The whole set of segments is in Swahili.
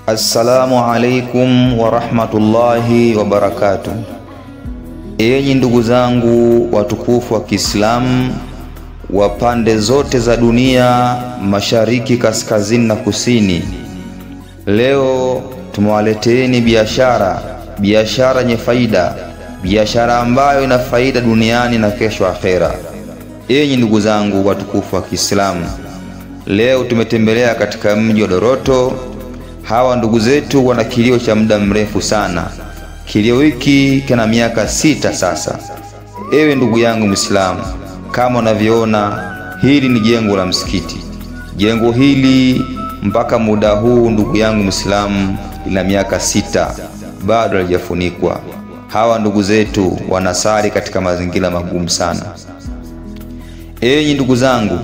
Assalamu alaikum warahmatullahi wabarakatuh. Enyi ndugu zangu watukufu wa Kiislamu wa pande zote za dunia, mashariki, kaskazini na kusini, leo tumewaleteeni biashara, biashara yenye faida, biashara ambayo ina faida duniani na kesho akhera. Enyi ndugu zangu watukufu wa Kiislamu, leo tumetembelea katika mji wa Doroto. Hawa ndugu zetu wana kilio cha muda mrefu sana. Kilio hiki kina miaka 6 sasa. Ewe ndugu yangu Muislamu, kama unavyoona hili ni jengo la msikiti. Jengo hili mpaka muda huu ndugu yangu Muislamu lina miaka 6 bado halijafunikwa. Hawa ndugu zetu wanasali katika mazingira magumu sana. Enyi ndugu zangu,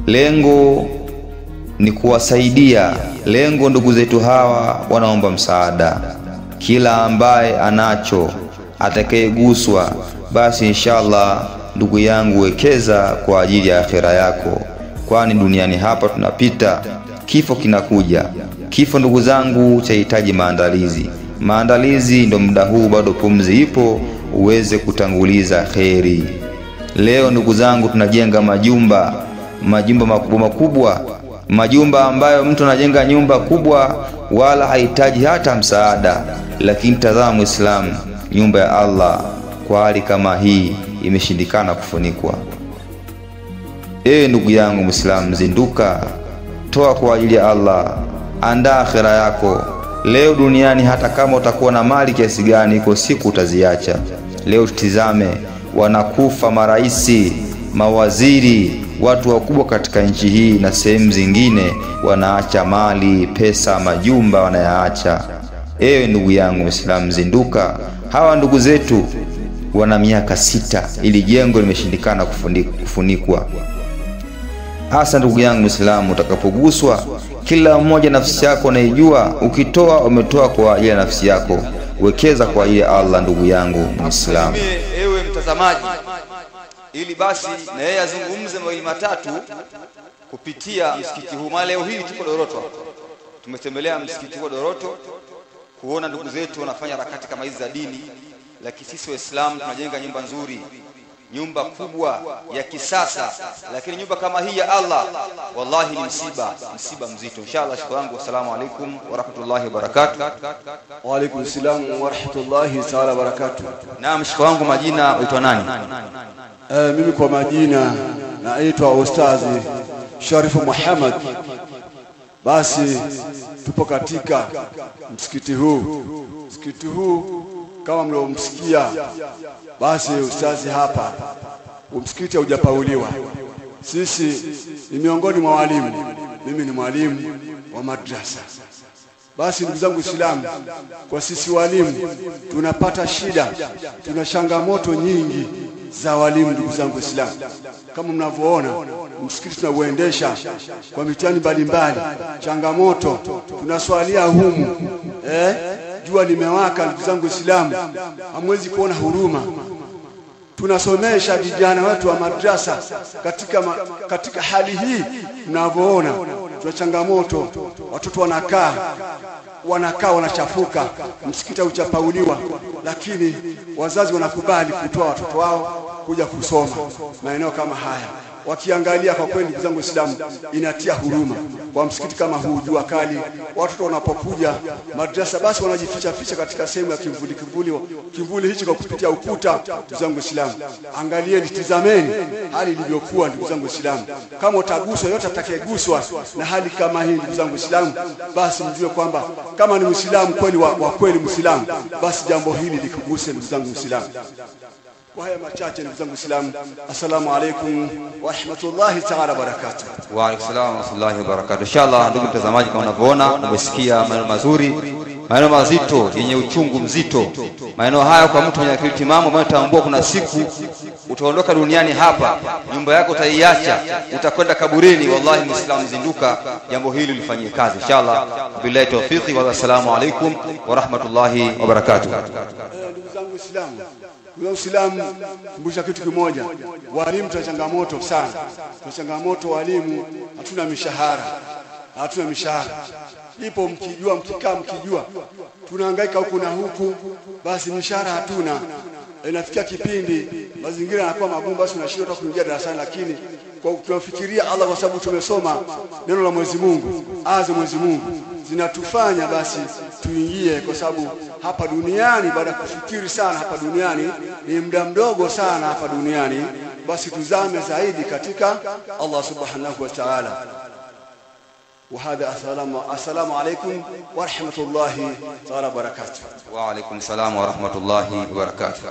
lengo ni kuwasaidia. Lengo ndugu zetu hawa wanaomba msaada. Kila ambaye anacho atakayeguswa, basi inshallah ndugu yangu wekeza kwa ajili ya akhera yako, kwani duniani hapa tunapita, kifo kinakuja. Kifo ndugu zangu chahitaji maandalizi. Maandalizi ndo muda huu, bado pumzi ipo, uweze kutanguliza kheri. Leo ndugu zangu tunajenga majumba, majumba makubwa makubwa, majumba ambayo mtu anajenga nyumba kubwa wala hahitaji hata msaada. Lakini tazama Muislamu, nyumba ya Allah kwa hali kama hii imeshindikana kufunikwa. Ewe ndugu yangu Muislamu, zinduka, toa kwa ajili ya Allah, andaa akhera yako. Leo duniani hata kama utakuwa na mali kiasi gani, iko siku utaziacha. Leo tutizame, wanakufa maraisi, mawaziri, watu wakubwa katika nchi hii na sehemu zingine, wanaacha mali, pesa, majumba wanayaacha. Ewe ndugu yangu Muislamu, zinduka. Hawa ndugu zetu wana miaka 6, ili jengo limeshindikana kufunikwa. Hasa ndugu yangu Muislamu, utakapoguswa, kila mmoja nafsi yako naijua. Ukitoa umetoa kwa ajili ya nafsi yako, wekeza kwa ajili ya Allah ndugu yangu Muislamu. Ewe mtazamaji, ili basi na yeye azungumze mawili matatu kupitia msikiti huu. Maana leo hii tuko Doroto, tumetembelea msikiti huu Doroto kuona ndugu zetu wanafanya harakati kama hizi za dini. Lakini sisi Waislamu tunajenga nyumba nzuri, nyumba kubwa ya kisasa, lakini nyumba kama hii ya Allah wallahi ni msiba, msiba mzito. Inshallah, shukran wangu. Assalamu alaikum wa rahmatullahi wa barakatuh. Wa alaikum salam wa rahmatullahi ta'ala wa barakatuh. Naam, shukran wangu, majina uitwa nani? Mimi kwa majina naitwa Ustazi Sharifu Muhammad. Basi tupo katika msikiti huu. Msikiti huu kama mliomsikia, basi ustazi hapa, msikiti haujapauliwa. Sisi ni miongoni mwa walimu, mimi ni mwalimu wa madrasa. Basi ndugu zangu Waislamu, kwa sisi walimu tunapata shida, tuna changamoto nyingi za walimu. Ndugu zangu Waislamu, kama mnavyoona msikiti tunauendesha kwa mitihani mbalimbali, changamoto tunaswalia humu, jua limewaka. Ndugu zangu Waislamu, hamwezi kuona huruma. Tunasomesha vijana wetu wa madrasa katika hali hii mnavyoona, tuna changamoto. Watoto wanakaa wanachafuka, msikiti hauchapauliwa, lakini wazazi wanakubali kutoa watoto wao kuja kusoma maeneo kama haya. Wakiangalia kwa kweli, ndugu zangu Waislamu, inatia huruma kwa msikiti kama huu, jua kali, watoto wanapokuja madrasa basi wanajificha ficha katika sehemu ya kivuli, kivuli hicho kwa kupitia ukuta. Ndugu zangu Waislamu, angalieni, tizameni hali ilivyokuwa. Ndugu zangu Waislamu, kama utaguswa, yote atakayeguswa na hali kama hii, ndugu zangu Waislamu, basi mjue kwamba kama ni Muislamu kweli wa kweli Muislamu, basi jambo hili likuguse ndugu zangu Waislamu. Kwa haya machache ndugu zangu Waislamu, assalamu alaikum wa rahmatullahi ta'ala wa barakatuh. Wa alaykum salaam wa rahmatullahi wa barakatuh. Inshallah ndugu mtazamaji, kama unavyoona umesikia maneno mazuri, maneno mazito yenye uchungu mzito. Maneno haya kwa mtu mwenye akili timamu ambaye tambua kuna siku utaondoka duniani hapa, nyumba yako utaiacha, utakwenda kaburini. Wallahi Muislamu, zinduka, jambo hili lifanyie kazi inshallah. Billahi tawfiqi wa assalamu alaikum wa rahmatullahi wa barakatuh. Ndugu zangu Waislamu, Uislamu kumbusha kitu kimoja, walimu tuna changamoto sana. Tuna changamoto walimu, hatuna mishahara. Hatuna mishahara. Ipo mkijua, mkikaa mkijua, tunahangaika huku na huku, basi mishahara hatuna. Inafikia kipindi mazingira yanakuwa magumu, basi unashindwa hata kuingia darasani, lakini kwa tunafikiria Allah, kwa sababu tumesoma neno la Mwenyezi Mungu, aya za Mwenyezi Mungu zinatufanya basi tuingie, kwa sababu hapa duniani, baada ya kufikiri sana hapa duniani ni muda mdogo sana hapa duniani, basi tuzame zaidi katika Allah subhanahu wa ta'ala. وهذا السلام عليكم ورحمة الله تعالى وبركاته. Wa alaikum salam wa rahmatullahi wa barakatuh.